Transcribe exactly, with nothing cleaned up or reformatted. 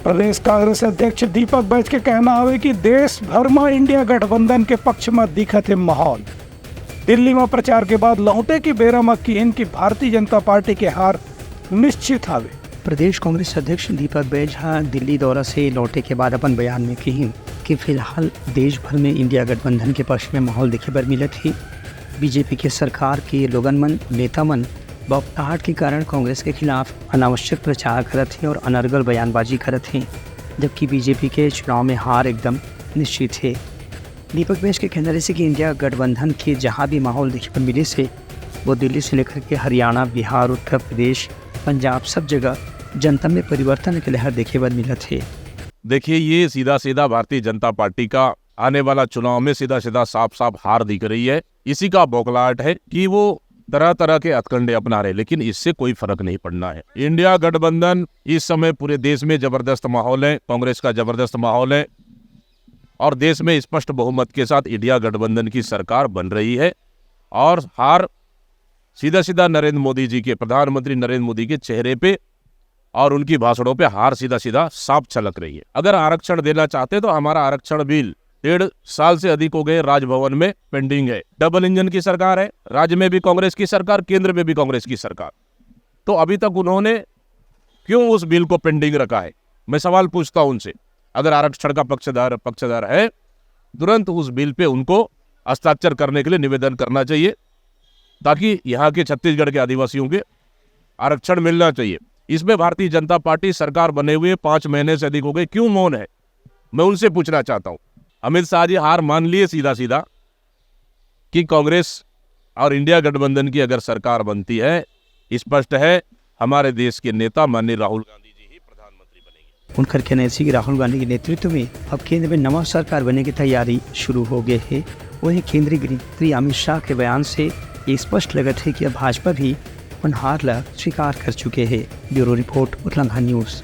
प्रदेश कांग्रेस अध्यक्ष दीपक बैज के कहना हवे कि देश भर म इंडिया गठबंधन के पक्ष म दिखत हे माहौल। दिल्ली म प्रचार के बाद लौटे के बेरा म किहिन कि भारतीय जनता पार्टी के हार निश्चित हवे। प्रदेश कांग्रेस अध्यक्ष दीपक बैज ह दिल्ली दौरा से लौटे के बाद अपन बयान में किहिन कि फिलहाल देश भर में इंडिया गठबंधन के पक्ष में माहौल देखे बर मिलत हे। बीजेपी के सरकार के लोगन मन, नेता मन बौखलाहट के कारण कांग्रेस के खिलाफ अनावश्यक प्रचार करत हे और अनर्गल बयानबाजी करत हे, जबकि बीजेपी के चुनाव में हार एकदम निश्चित हे। दीपक बैज के कहना रहिसे कि इंडिया गठबंधन के जहां भी माहौल देखे बर मिलिस हे, वो दिल्ली से लेकर के हरियाणा, बिहार, उत्तर प्रदेश, पंजाब, सब जगह जनता में परिवर्तन के लहर देखे बर मिलत हे। देखिए, ये सीधा सीधा भारतीय जनता पार्टी का आने वाला चुनाव में सीधा सीधा साफ साफ हार दिख रही है। इसी का बौखलाहट है कि वो तरह तरह के हथकंडे अपना रहे, लेकिन इससे कोई फर्क नहीं पड़ना है। इंडिया गठबंधन इस समय पूरे देश में जबरदस्त माहौल है, कांग्रेस का जबरदस्त माहौल है और देश में स्पष्ट बहुमत के साथ इंडिया गठबंधन की सरकार बन रही है और हार सीधा सीधा नरेंद्र मोदी जी के, प्रधानमंत्री नरेंद्र मोदी के चेहरे पे और उनकी भाषणों पे हार सीधा सीधा साफ छलक रही है। अगर आरक्षण देना चाहते तो हमारा आरक्षण बिल डेढ़ साल से अधिक हो गए राजभवन में पेंडिंग है। डबल इंजन की सरकार है, राज्य में भी कांग्रेस की सरकार, केंद्र में भी कांग्रेस की सरकार, तो अभी तक उन्होंने क्यों उस बिल को पेंडिंग रखा है? मैं सवाल पूछता हूं उनसे। अगर आरक्षण का पक्षधर पक्षधर है, तुरंत उस बिल पे उनको हस्ताक्षर करने के लिए निवेदन करना चाहिए, ताकि यहाँ के छत्तीसगढ़ के आदिवासियों के आरक्षण मिलना चाहिए। इसमें भारतीय जनता पार्टी सरकार बने हुए पांच महीने से अधिक हो गए, क्यों मौन है? मैं उनसे पूछना चाहता हूं। अमित शाह जी हार मान लिए सीधा सीधा कि कांग्रेस और इंडिया गठबंधन की अगर सरकार बनती है, स्पष्ट है हमारे देश के नेता माननीय राहुल गांधी जी ही प्रधानमंत्री बनेंगे। उनकर कहना हे कि राहुल गांधी के नेतृत्व में अब केंद्र में नवा सरकार बने की तैयारी शुरू हो गए हे। वहीं केंद्रीय गृह मंत्री अमित शाह के बयान से ये स्पष्ट लगत हे कि अब भाजपा भी अपन हार ला स्वीकार कर चुके हे। ब्यूरो रिपोर्ट, उतलंघा न्यूज।